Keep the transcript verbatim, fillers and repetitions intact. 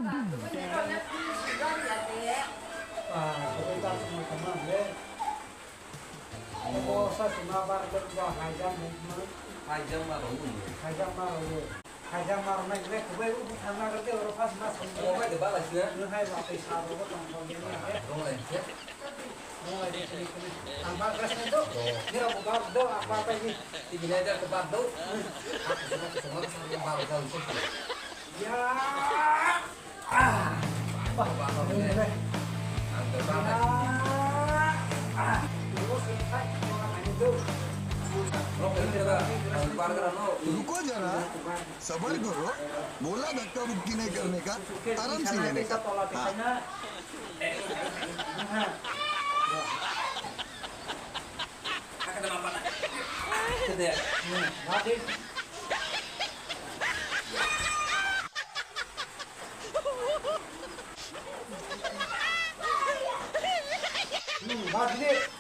Ah, sabai ta sung ma tama le. Obo sa sung ma bar le ba hai jam mo. Hai jam ma ro. Hai jam ma ro. Hai jam ma ro nai le kubai u thang na de oro pas mas. Obo bai de ba la sina. Nung hai ba tai sa ro tong tong ye. Dong lai se. Ang bar klas nai do. Ni rok bar do, ang bar pai ni. Tigi nai jar bar do. Aku semua semua semua bar do. Ya. Ah. Bar do ni. Ang bar. Ah. Terus ini kan orang ini tuh. Rok ini dah. Ang bar kan no. रुको जरा, सबर करो, बोला धक्का मुक्की नहीं करने का, आराम से लेने का। हाँ। Hmm,